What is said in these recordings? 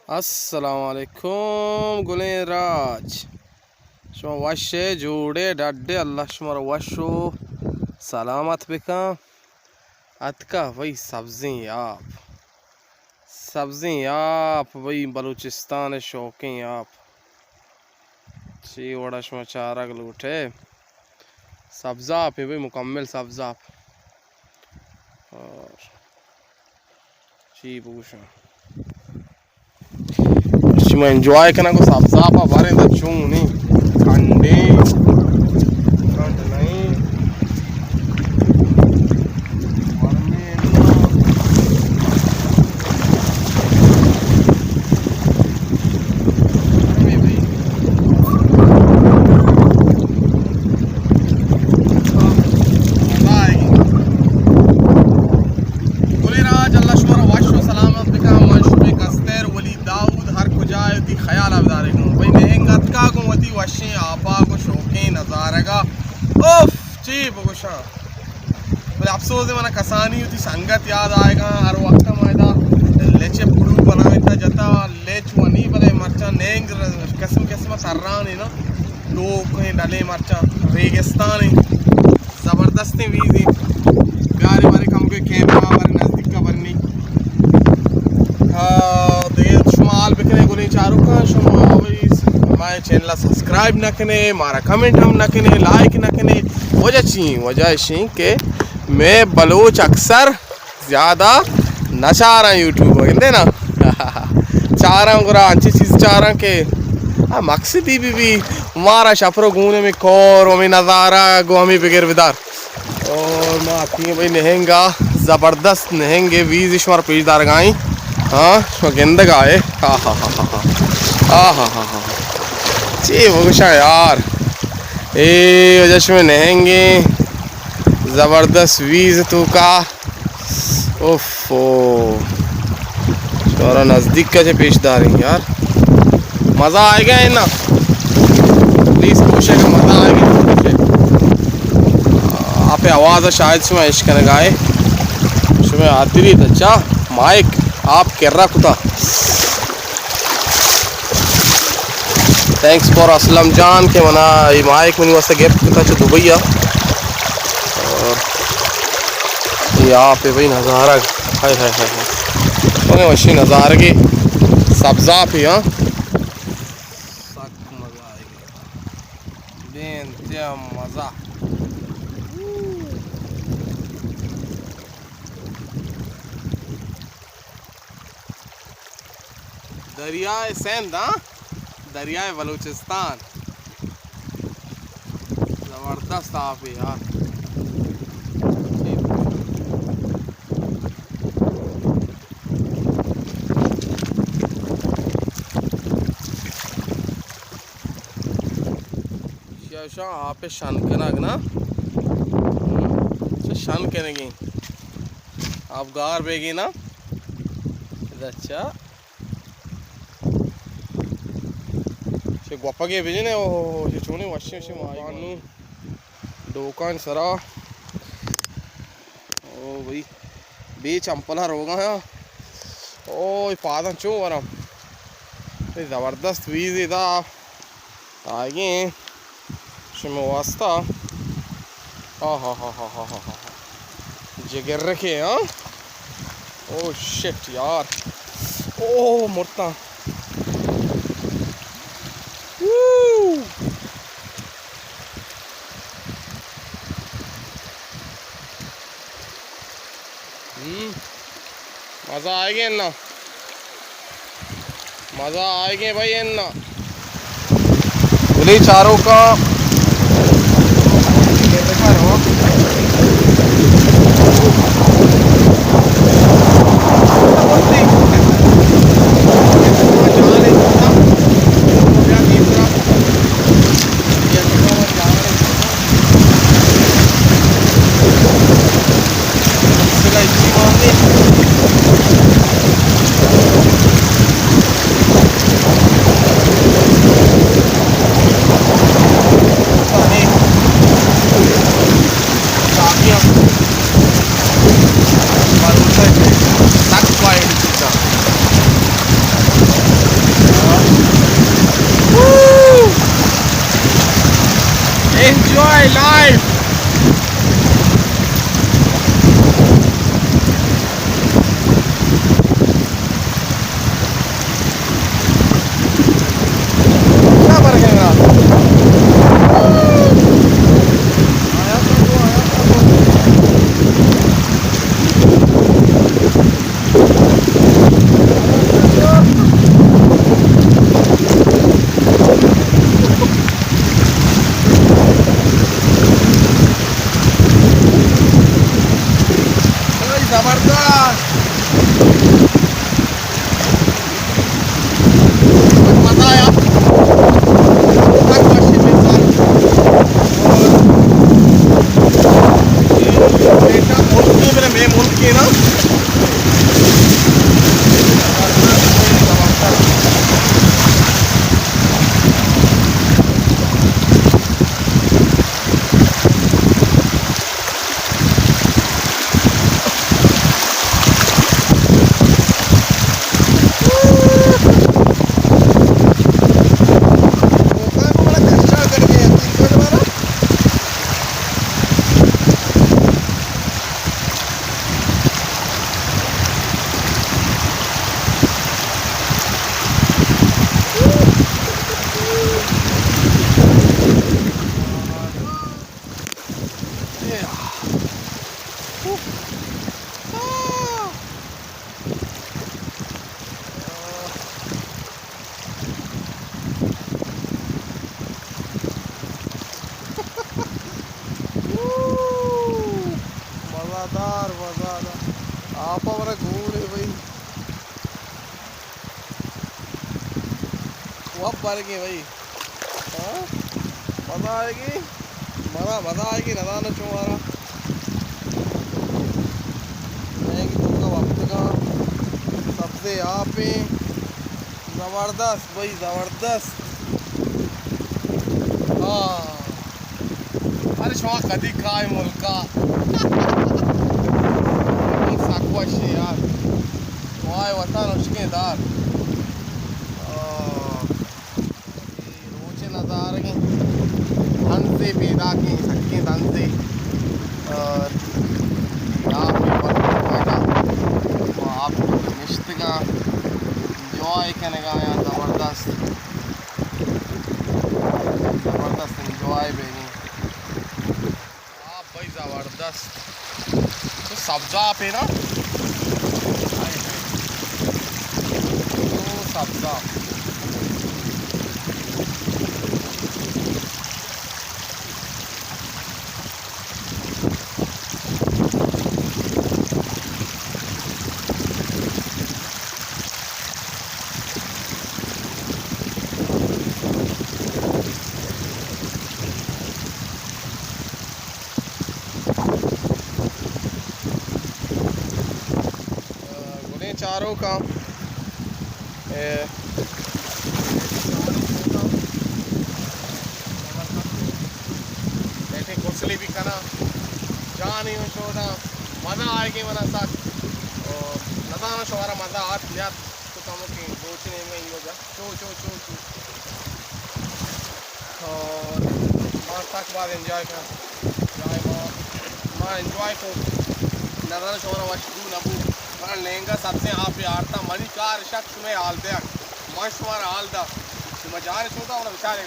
السلام علیکم گلیں راج، شما وش ئے، جوڑ ئے، ڈڈ ئے؟ اللہ شما را وش و سلامت بکن۔ اتکا بھئی سبزیں آپ، سبزیں آپ بھئی، بلوچستان شوقیں آپ۔ چی وڑا شما چارگ لوٹ ئے؟ سبز آپ بھئی، مکمل سبز آپ۔ اور چی بگوشاں؟ شما انجوائے کنگ و سبزاپا بریں تو چونیں کنڈیں، کنڈ نئیں۔ گلیں راج، اللہ شمارا وش و سلامت بکن۔ من شمے کستر ولی داؤد، ہر کجا وتی خیال ءَ بدارے گوں۔ بھئی نہنگ اتکا گوں وتی وشیں آپا گوں شوقیں نظارگا۔ اوف! چی بگوشاں؟ بلے افسوس منا کسانی وتی سنگت یاد آئیگا۔ ہر وقت ما ادا لچ پڑو بنائیتا جتا، لچ ونی، بلے مرچاں نہنگ قسم قسم تران نا، لوگ ہیں ڈلیں مرچاں ریگستان ہیں۔ زبردستیں ویوزے۔ بیارے بارے کم کے کیمرہ بارے نزدیک کا برنی۔ ہاں، دگہ شما حال بکنے گلیں چاروکاں، شما بھئی مئے چینل سبسکرائب نہ کنے، مارا کمنٹ ہم نہ کنے، لائک نہ کنے۔ وجہ چی؟ وجہ اشیں کہ میں بلوچ اکثر زیادہ نہ چاراں یوٹیوب ءَ، گندے نا۔ چاراں گڑا انچی چیز چاراں کہ آ مقصدی بی بی، مارا شپرو گون ہمیں کور، ہمیں نظارہ گو ہمیں بگر بدار۔ اور ما آتی ہیں بھئی نہنگا، زبردست نہنگے، ویز شمار پیش دارگائیں۔ ہاں، شما گندگا ہے۔ ہاں، ہاں، ہاں، ہاں، ہاں۔ آ، ہاں، ہاں، ہاں۔ چی بگوشاں یار۔ اے وجہ شما نہنگے، زبردست ویز تو کا۔ اوفو، شمارا نزدیک کا چہ پیش داریں یار۔ مزہ آئے گا ہے نا؟ پلیز کوشش کہ مزہ آئے گا۔ آپ آواز شاید شما اشکنگائے۔ شما آتری تچا مائک آپ کرا کتا۔ تھینکس فار اسلم جان کہ منا اے مائک منی واسطہ گفٹ کتا چہ دبئی ءَ۔ اور اے آپ ہے بھئی نظارہ، ہائے ہائے ہائے ہائے۔ بڑے وشی نظارگے، سبز آپ ہے، ہاں۔ سک مزہ آئے گا۔ بے انتہا مزہ۔ دریائے سندھ، ہاں؟ دریائے بلوچستان۔ زبردست آپ ہے یار۔ شیشاں آپ شن کنگ نا۔ ہم، چہ شن کنگیں۔ آپ گار بیگی نا۔ اچھا۔ چہ گوپگے بجنے، او، چہ چونیں وشیں وشیں ماہی بانو۔ ڈوکان سرا۔ او بھئی، بے چمپل ءَ روگا ہاں۔ او، اے پاداں چون وراں؟ اے زبردست ویزے دا۔ آگیں شما واسطہ۔ ہا ہا ہا۔ جگر رکھے، ہاں؟ او شٹ یار۔ او مرتا۔ وو۔ ہم۔ مزہ آئے گے نا؟ مزہ آئے گے بھائی نا؟ بلے چاروکاں۔ لائف۔ کیا بھر گئے گا؟ بھائی زبردست، مزہ آیا۔ تک باشی بے سال۔ اور یہ بیٹا ملک کے میرے، میں ملک کے نا۔ مزہ دار، مزہ دار۔ آپ ءَ منا گوڑ ہے بھائی۔ وپ بارگیں بھائی۔ ہاں؟ مزہ آئے گی۔ منا مزہ آئے گی، نزاناں چوں مارا۔ میں کہ توکا وپتگاں۔ سبزے آپیں۔ زبردست بھائی، زبردست۔ ہاں۔ ارے شما کدی کائے ملکا؟ سک وشی یار۔ وائے وطن اشکیں دار۔ آہ۔ روچ نظارگیں، دنزے پیداکیں، سکیں دنزے۔ آہ، آپ ءِ پتہ، آپ نشتگاں، انجوائے کنگا یاں، زبردست، زبردست انجوائے بیگیں۔ آپ بھائی زبردست۔ تو سبزا پہ نا؟ تو سبزا۔ گلیں چاروکاں، اے، بیٹھے گسلے بھی کناں، جان ہی شوداں، مزہ آئے گی منا سک۔ اور نزاناں شمارا مزہ آت نیات، تو کمو کہ روچ نیمگا ہی ہو جا۔ چو، چو، چو، چو۔ اور ما سک باز انجوائے کن۔ انجوائے ما، ما انجوائے کو۔ نظر شمارا وش بو نہ بو۔ منا لینگا سبزیں آپ آرتا۔ منی کار شک شمے حال دیگ۔ ما شمارا حال دا۔ شما جان شوتا اور بچارے۔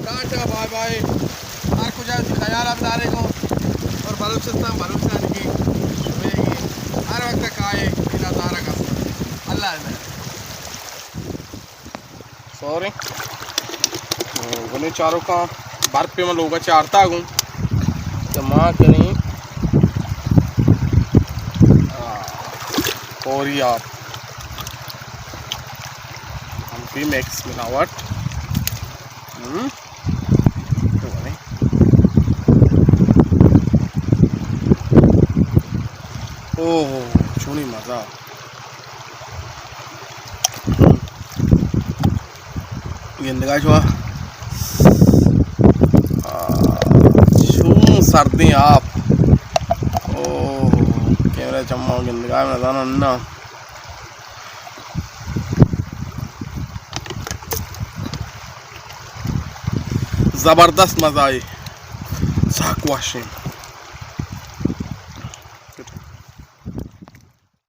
Tata, bye bye. ہر کجا وتی خیال ءَ بدارے گوں۔ اور بلوچستان بلوچانی کی شمے گی۔ ہر وقت کائے، اے نظارہ کا۔ اللہ حافظ۔ سوری۔ گلیں چاروکاں، برف پہ ما لوگا چارتا گوں۔ تو ما کنیں، آ، پوری آپ۔ ہم بھی مکس ملاوٹ۔ ہم۔ تو بھائی۔ اوہ، چونی مزہ۔ گندگا شما۔ آ، چون سردیں آپ۔ اوہ، کیمرہ چما گندگا، نزاناں نا۔ زبردست مزہ اے، سک وشیں۔